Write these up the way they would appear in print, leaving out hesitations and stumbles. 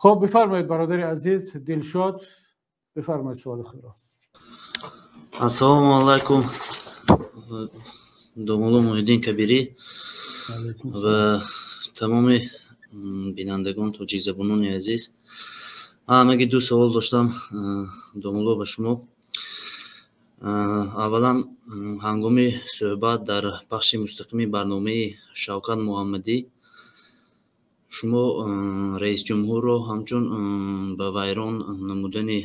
Хуб, бифармоед, бародари азиз Дилшод, бифармоед суоли худро. Ассалому алайкум, домулло Муҳиддин Кабирӣ ва тамоми бинандагон, тоҷикзабонони азиз. Ман ҳамагӣ ду савол доштам, домулло, ба шумо. Аввалан, ҳангоми суҳбат дар пахши мустақими барномаи Шавкат Муҳаммадӣ шумо раисҷумҳурро ҳамчун ба вайрон намудани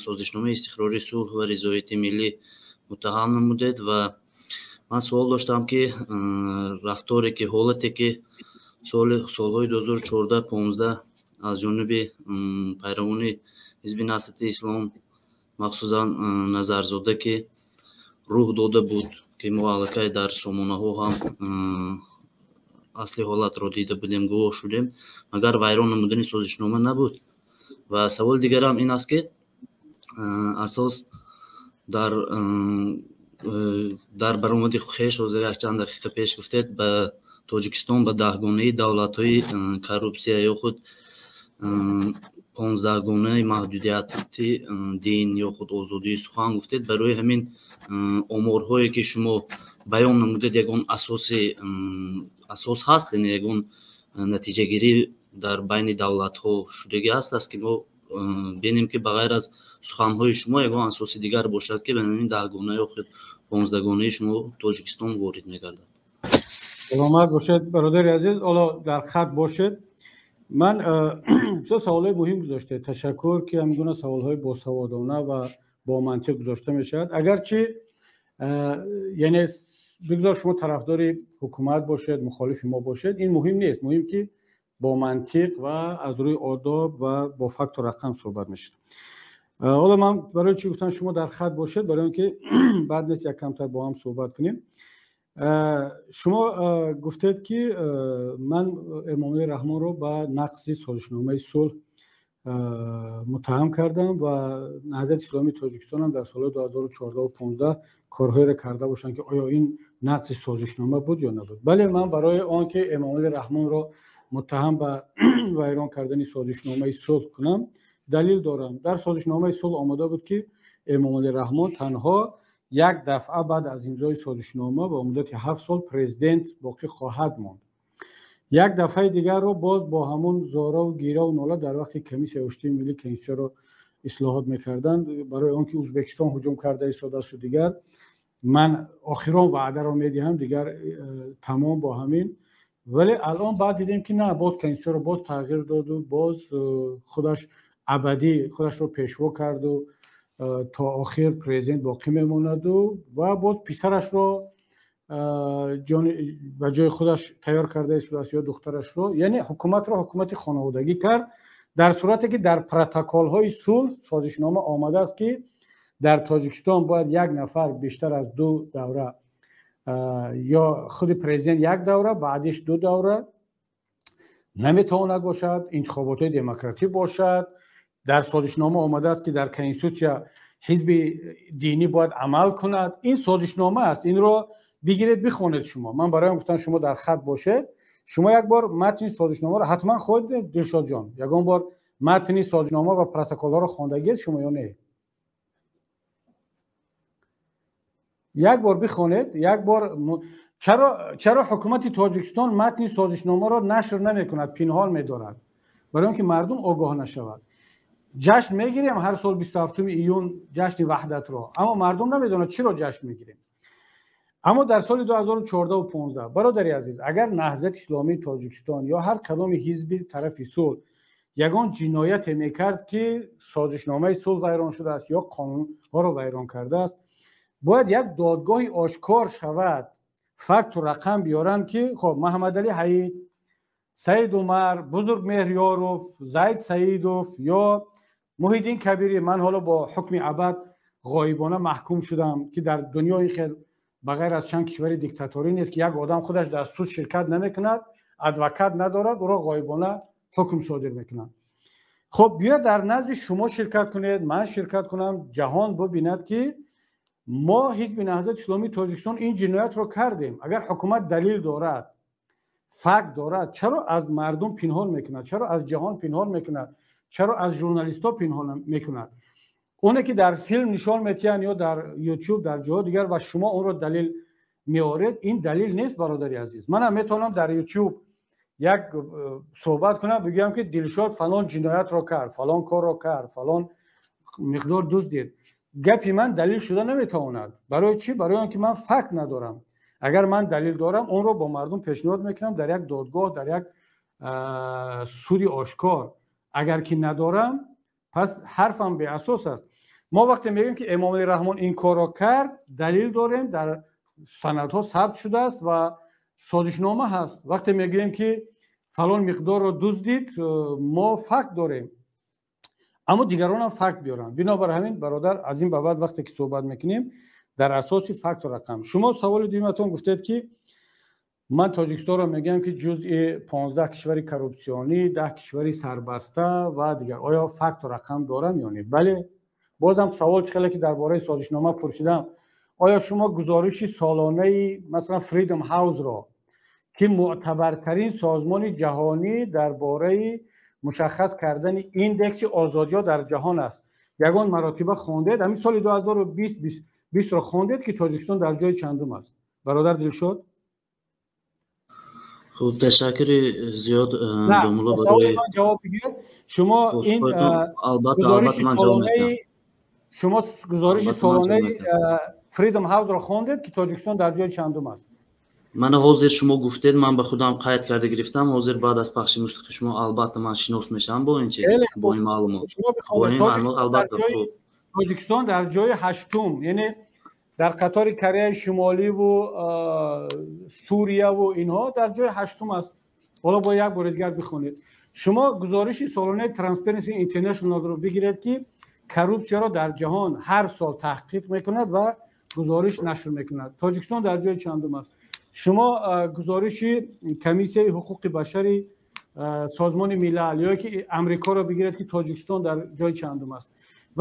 созишномаи истиқрори сулҳ ва ризояти миллӣ муттаҳам намудед ва ман суол доштам, ки рафторе ки, ҳолате ки солҳои 2014-15 аз ҷониби пайравони ҳизби Наҳзати Ислом, махсусан Назарзода, ки рӯҳ дода буд, ки мо аллакай дар сомонаҳо ҳам асли ҳолатро дида будем, гувоҳ шудем, магар вайрон намудани созишнома набуд? Ва саволи дигарам ин аст, ки асос дар баромади хеш ҳозир якчанд дақиқа пеш гуфтед, ба Тоҷикистон ба даҳгонаи давлатҳои коррупсия ё худ 15-гонаи маҳдудияти дин ё худ озодии сухан гуфтед. Барои ҳамин оморҳое ки шумо баён намудед, ягон асос ҳаст, яъне ягон натиҷагирӣ дар байни давлатҳо шудагӣ ҳаст, ки мо бинем, ки ба ғайр аз суханҳои шумо ягон асоси дигар бошад, ки ба ҳамин даҳгона ё худ 15-гонаи шумо Тоҷикистон ворид мегардад? Саломат бошед, бародари азиз, ҳоло дар хат бошед. Ман бисёр саволҳои муҳим гузоштед. Ташаккур, ки ҳамин гуна саволҳои босаводона ва бо мантиқ гузошта мешавад. Агарчи, яъне, бигзор шумо тарафдори ҳукумат бошед, мухолифи мо бошед, ин муҳим нест. Муҳим ки бо мантиқ ва аз рӯи одоб ва бо факту рақам суҳбат мешавад. Ҳоло ман барои чӣ гуфтам шумо дар хат бошед? Барои он ки баъд нест як камтар бо ҳам суҳбат кунем. Шумо гуфтед, ки ман Эмомалӣ Раҳмонро ба нақзи созишномаи сулҳ муттаҳам кардам ва Наҳзати Исломии Тоҷикистонам дар солҳои 2014-15 корҳоеро карда бошанд, ки оё ин нақзи созишнома буд ё набуд. Бале, ман барои он ки Эмомалӣ Раҳмонро муттаҳам ба вайрон кардани созишномаи сулҳ кунам, далил дорам. Дар созишномаи сулҳ омода буд, ки Эмомалӣ Раҳмон танҳо як дафъа баъд аз имзои созишнома ба муддати 7 сол президент боқӣ хоҳад монд. Як дафъаи дигарро боз бо ҳамон зораву гираву нола дар вақти комиссияи оштии миллӣ конститутсияро ислоҳот мекарданд, барои он ки Ӯзбекистон ҳуҷум карда истодасту дигар ман охирон ваъдаро медиҳам, дигар тамом бо ҳамин. Вале алон баъд дидем, ки на, боз конститутсияро боз тағйир доду, боз худаш абадӣ худашро пешво карду то охир президент боқӣ мемонаду ва боз писарашро ба ҷои худаш тайёр карда истодааст ё духтарашро. Яъне ҳукуматро ҳукумати хонаводагӣ кард, дар сурате ки дар протоколҳои сулҳ, созишнома омадааст, ки дар Тоҷикистон бояд як нафар бештар аз ду давра ё худи президент як давра, баъдиш ду давра наметавонад бошад, интихоботҳои демократӣ бошад. Дар созишнома омадааст, ки дар конститутсия ҳизби динӣ бояд амал кунад. Ин созишнома аст, инро бигиред, бихонед шумо. Ман бароям гуфтам шумо дар хат бошед. Шумо як бор матни созишномаро ҳатман хондед, Дилшодҷон? Ягон бор матни созишнома ва протоколҳоро хондагиед шумо ё не? Як бор бихонед, як бор. Чаро ҳукумати Тоҷикистон матни созишномаро нашр намекунад, пинҳон медорад? Барои он ки мардум огоҳ нашавад. Ҷашн мегирем ҳар сол 27 июн ҷашни ваҳдатро, аммо мардум намедонад, чиро ҷашн мегирем. Аммо дар соли 2014-15, бародари азиз, агар Наҳзати Исломии Тоҷикистон ё ҳар кадоми ҳизби тарафи сулҳ ягон ҷинояте мекард, ки созишномаи сулҳ вайрон шудааст ё қонунҳоро вайрон кардааст, бояд як додгоҳи ошкор шавад, факту рақам биёранд, ки хоб, Маҳаммадалӣ Ҳаид, Саид Умар, Бузургмеҳр Ёров, Зайд Саидов ё Муҳиддин Кабирӣ. Ман ҳоло бо ҳукми абад ғоибона маҳкум шудам, ки дар дунёи хел ба ғайр аз чанд кишвари диктаторӣ нест, ки як одам худаш дар суд ширкат намекунад, адвокат надорад, ӯро ғоибона ҳукм содир мекунанд. Хуб, биё дар назди шумо ширкат кунед, ман ширкат кунам, ҷаҳон бубинад, ки мо, ҳизби Наҳзати Исломии Тоҷикистон, ин ҷиноятро кардем. Агар ҳукумат далил дорад, Факт дорад, чаро аз мардум пинҳон мекунад, чаро аз ҷаҳон пинҳон мекунад, чаро аз журналистҳо пинҳон мекунад? Оне ки дар филм нишон метиҳанд ё дар Ютуб, дар ҷоҳо дигар, ва шумо онро далел меоред, ин далел нест, бародари азиз. Манам метавонам дар Ютуб як суҳбат кунам, бигӯям, ки Дилшод фалон ҷиноятро кард, фалон корро кард, фалон миқдор дуздид. Гапи ман далел шуда наметавонад. Барои чӣ? Барои он ки ман факт надорам. Агар ман далел дорам, онро бо мардум пешниҳод мекунам дар як додгоҳ, дар як суди ошкор. Агар ки надорам, пас ҳарфам беасос аст. Мо вақте мегӯем, ки Эмомалӣ Раҳмон ин корро кард, далел дорем, дар санадҳо сабт шудааст ва созишнома ҳаст. Вақте мегӯем, ки фалон миқдорро дуздид, мо факт дорем, аммо дигаронам факт биёранд. Бинобар ҳамин, бародар, аз ин ба баъд вақте ки суҳбат мекунем, дар асоси факту рақам. Шумо саволи дуюматон гуфтед, ки ман Тоҷикистонро мегӯям, ки ҷузъи 15 кишвари коррупсионӣ, 10 кишвари сарбаста ва дигар, оё факту рақам дорам ё не? Бале. Бозам савол, чӣ хеле ки дар бораи созишнома пурсидам, оё шумо гузориши солонаи, масалан, Freedom House-ро, ки мӯътабартарин созмони ҷаҳонӣ дар бораи мушаххас кардани индекси озодиҳо дар ҷаҳон аст, ягон маротиба хондед? Ҳамин соли 2020-ро хондед, ки Тоҷикистон дар ҷои чандум аст, бародар Дилшод? Хуб, ташаккури зиёд, домулло, барои ҷавоб бигиред. Шумо ин гузориши солонаи, шумо гузориши солонаи Freedom House-ро хондед, ки Тоҷикистон дар ҷои чандум аст? Мана, ҳозир шумо гуфтед, ман ба худам қайд карда гирифтам. Ҳозир баъд аз пахши мустақими шумо албатта ман шинос мешавам бо ин чиз, бо ин маълумот. Албатта, Тоҷикистон дар ҷои ҳаштум, яъне дар қатори Кореяи Шимоливу Сурияву инҳо дар ҷои ҳаштум аст. Ҳоло бо як бори дигар бихонед. Шумо гузориши солонаи Transparency International-ро бигиред, ки коррупсияро дар ҷаҳон ҳар сол таҳқиқ мекунад ва гузориш нашр мекунад, Тоҷикистон дар ҷои чандум аст. Шумо гузориши Комиссияи ҳуқуқи башари Созмони Милал ё ки Амрикоро бигиред, ки Тоҷикистон дар ҷои чандум аст.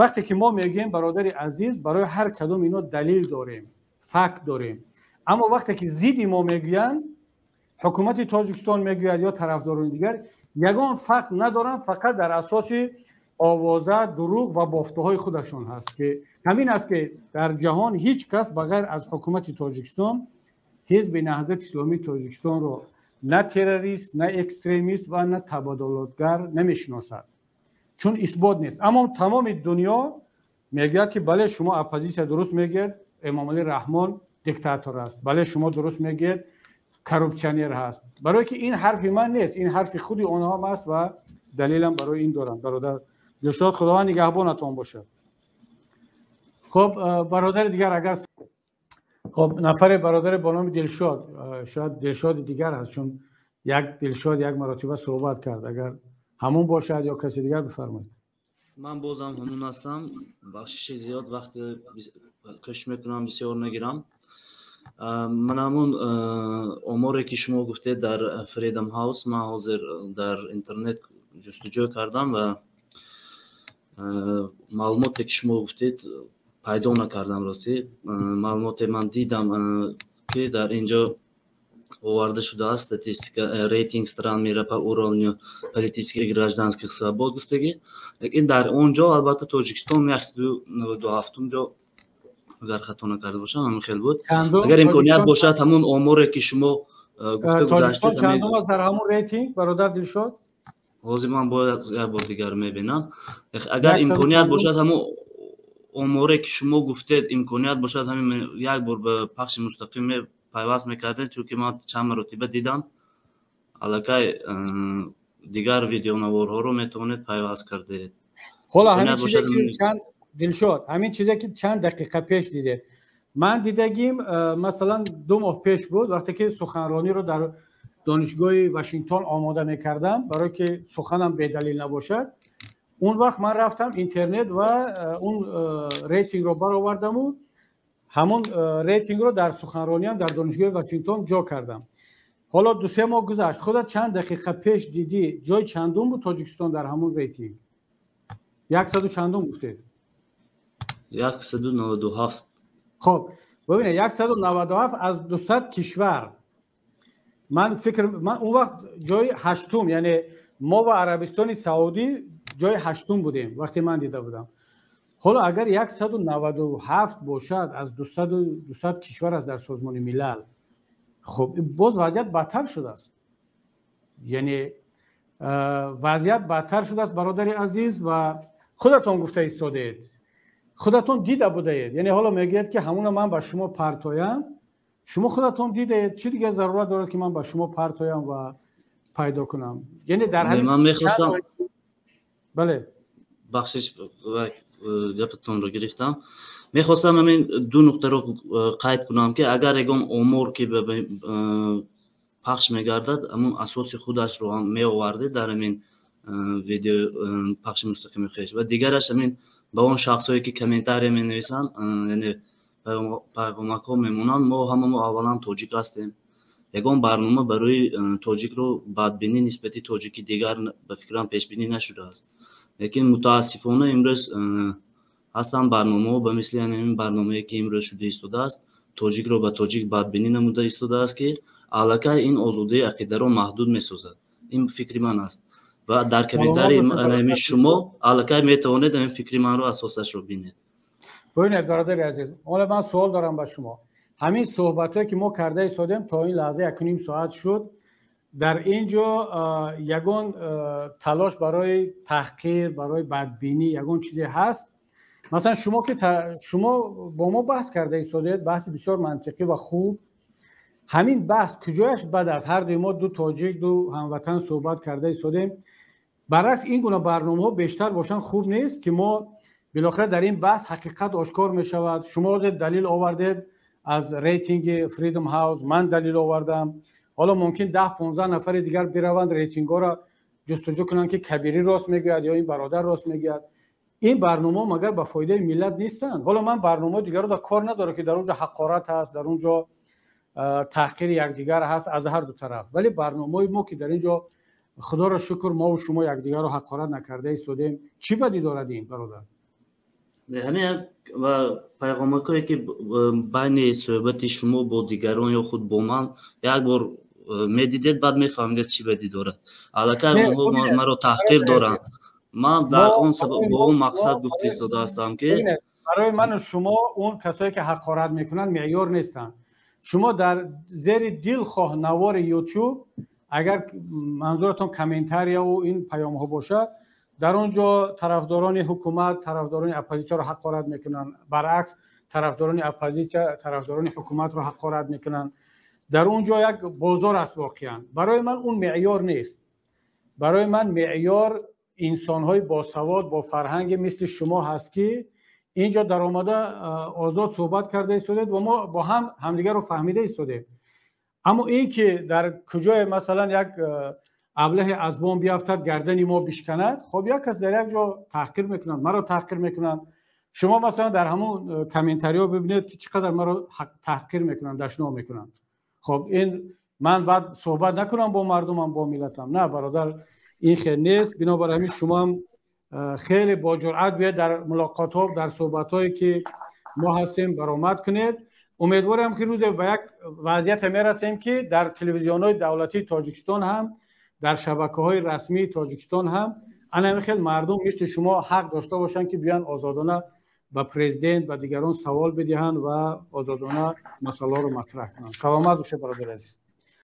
Вақте ки мо мегӯем, бародари азиз, барои ҳар кадом ино далел дорем, факт дорем. Аммо вақте ки зидди мо мегӯянд, ҳукумати Тоҷикистон мегӯяд ё тарафдорони дигар, ягон факт надоранд, фақат дар асоси овоза, дурӯғ ва бофтаҳои худашон ҳаст, ки ҳамин аст, ки дар ҷаҳон ҳеҷ кас ба ғайр аз ҳукумати Тоҷикистон Ҳизби Наҳзати Исломии Тоҷикистонро на террорист, на экстремист ва на табаддулотгар намешиносад, чун исбот нест. Аммо тамоми дунё мегӯяд, ки бале, шумо оппозитсия дуруст мегӯяд, Эмомалӣ Раҳмон диктатор аст, бале, шумо дуруст мегӯед, коррупсионер ҳаст. Барое ки ин ҳарфи ман нест, ин ҳарфи худи онҳоам аст ва далелам барои ин дорам. Бародар Дилшод, Худованд нигаҳбонатон бошад. Хуб, бародари дигар агар, хуб, нафаре, бародаре бо номи Дилшод, шояд Дилшоди дигар ҳаст, чун як Дилшод як маротиба суҳбат кард. Агар ҳамон бошад ё каси дигар, бифармоед. Ман бозам ҳамон ҳастам. Бахшиши зиёд, вақти кӯшиш мекунам бисёр нагирам. Ман ҳамун оморе, ки шумо гуфтед дар Freedom House, ман ҳозир дар интернет ҷустуҷӯ кардам ва маълумоте, ки шумо гуфтед, пайдо накардам. Ростӣ, маълумоте ман дидам, ки дар ин ҷо оварда шудааст, статистика, рейтинг стран мира по уровню политических и гражданских свобод гуфтагӣ, лекин дар он ҷо албатта Тоҷикистон 197-ум ҷо, агар хато накарда бошам, ҳамин хел буд. Агар имконият бошад, ҳамун оморе, ки шумо гуфта гузаштед. Чандум аст дар ҳамун рейтинг, бародар Дилшод? Ҳозир ман бояд як бор дигар мебинам. Агар имконият бошад, ҳамун оморе, ки шумо гуфтед, имконият бошад, ҳамин як бор ба пахши мустақим пайваст мекардем, чунки ман чанд маротиба дидам, аллакай дигар видеонаворҳоро метавонед пайваст кардед. Ҳоло ҳамин чизе, ки чанд, Дилшод, ҳамин чизе, ки чанд дақиқа пеш дидед, ман дидагим, масалан, 2 моҳ пеш буд, вақте ки суханрониро дар Донишгоҳи Вашингтон омода мекардам, барое ки суханам бедалил набошад. Он вақт ман рафтам интернет ва он рейтингро баровардаму ҳамон рейтингро дар суханрониам дар Донишгоҳи Вашингтон ҷо кардам. Ҳоло 2-се моҳ гузашт. Худат чанд дақиқа пеш дидӣ, ҷои чандум буд Тоҷикистон дар ҳамон рейтинг? Яксаду чандум гуфтед? 197. Хоб, бибинед, 197 аз 200 кишвар. Ман фикр, ман он вақт ҷои ҳаштум, яъне мо ва Арабистони Саудӣ ҷои ҳаштум будем, вақте ман дида будам. Ҳоло агар 197 бошад аз 200 кишвар аст дар Созмони Милал, хуб, боз вазъият бадтар шудааст. Яъне вазъият бадтар шудааст, бародари азиз, ва худатон гуфта истодаед, худатон дида будаед. Яъне ҳоло мегӯяд, ки ҳамуна ман ба шумо партоям, шумо худатон дидаед, чӣ дигар зарурат дорад, ки ман ба шумо партоям ва пайдо кунам? Яъне дар ҳамин ман мехостам Бале. Бахшиш, гапатонро гирифтам. Мехостам ҳамин ду нуқтаро қайд кунам, ки агар ягон омор ки пахш мегардад, ҳамун асоси худашро ҳам меовардед дар ҳамин видео пахши мустақими хеш. Ва дигараш, ҳамин ба он шахсҳое, ки комментария менависанд, яъне пайғомакҳо мемонанд, мо ҳама мо аввалан тоҷик ҳастем. Ягон барнома барои тоҷикро бадбинӣ нисбати тоҷики дигар, ба фикрам, пешбинӣ нашудааст. Лекин мутаассифона имрӯз ҳастанд барномаҳо, ба мисли ҳамин барномае, ки имрӯз шуда истодааст, тоҷикро ба тоҷик бадбинӣ намуда истодааст, ки аллакай ин озодии ақидаро маҳдуд месозад. Ин фикри ман аст ва дар комментарии шумо аллакай метавонед ҳамин фикри манро асосашро бинед. Бубинед, бародари азиз, ҳоло ман суол дорам ба шумо. Ҳамин суҳбатҳое, ки мо карда истодем, то ин лаҳза 1,5 соат шуд, дар ин ҷо ягон талош барои таҳқир, барои бадбинӣ, ягон чизе ҳаст? Масалан, шумо ки шумо бо мо баҳс карда истодаед, баҳси бисёр мантиқӣ ва хуб, ҳамин баҳс куҷояш бад аст? Ҳар дуи мо ду тоҷик, ду ҳамватан суҳбат карда истодем. Баръакс, ин гуна барномаҳо бештар бошанд хуб нест, ки мо билохира дар ин баҳс ҳақиқат ошкор мешавад? Шумо ҳозир далил овардед аз рейтинги Freedom House, ман далил овардам. Ҳоло мумкин 10-15 нафари дигар бираванд, рейтингҳоро ҷустуҷӯ кунанд, ки Кабирӣ рост мегӯяд ё ин бародар рост мегӯяд. Ин барномаҳо магар ба фоидаи миллат нестанд? Ҳоло ман барномаҳои дигарро дар кор надорам, ки дар он ҷо ҳақорат ҳаст, дар он ҷо таҳқири якдигар ҳаст аз ҳар ду тараф. Вале барномаҳои мо, ки дар ин ҷо, худоро шукр, мову шумо якдигарро ҳақорат накарда истодем, чӣ бадӣ дорад ин, бародар? Ҳамин ва пайғомакҳое, ки байни суҳбати шумо бо дигарон ё худ бо ман як бор медидед, баъд мефаҳмидед, чӣ бадӣ дорад. Аллакай онҳо маро таҳқир доранд. Ман дар он бо он мақсад гуфта истода ҳастам, ки Барои ману шумо он касое, ки ҳақорат мекунанд, меъёр нестанд. Шумо дар зери дилхоҳ навори Ютуб, агар манзуратон комментарияву ин паёмҳо бошад, дар он ҷо тарафдорони ҳукумат тарафдорони оппозитсияро ҳақорат мекунанд, баръакс, тарафдорони оппозитсия тарафдорони ҳукуматро ҳақорат мекунанд. Дар он ҷо як бозор аст воқеан. Барои ман он меъёр нест. Барои ман меъёр инсонҳои босавод, бо фарҳанги мисли шумо ҳаст, ки ин ҷо даромада озод суҳбат карда истодед ва мо бо ҳам ҳамдигарро фаҳмида истодем. Аммо ин ки дар куҷое, масалан, як аблаҳе аз бом биафтад, гардани мо бишканад, хоб, як кас дар як ҷо таҳқир мекунанд, маро таҳқир мекунанд. Шумо, масалан, дар ҳамун комментариҳо бибинед, ки чӣ қадар маро таҳқир мекунанд, дашном мекунанд. Хоб, ин ман баъд суҳбат накунам бо мардумам, бо миллатам? На, бародар, ин хел нест. Бинобар ҳамин шумоам хеле бо ҷуръат биёед, дар мулоқотҳо, дар суҳбатҳое, ки мо ҳастем, баромад кунед. Умедворам, ки рӯзе ба як вазъияте мерасем, ки дар телевизионҳои давлатии Тоҷикистон ҳам, дар шабакаҳои расмии Тоҷикистон ҳам ана ҳамин хел мардум мисли шумо ҳақ дошта бошанд, ки биёянд, озодона ба президент, ба дигарон савол бидиҳанд ва озодона масъалаҳоро матраҳ кунанд. Саломат бошед, бародари азиз.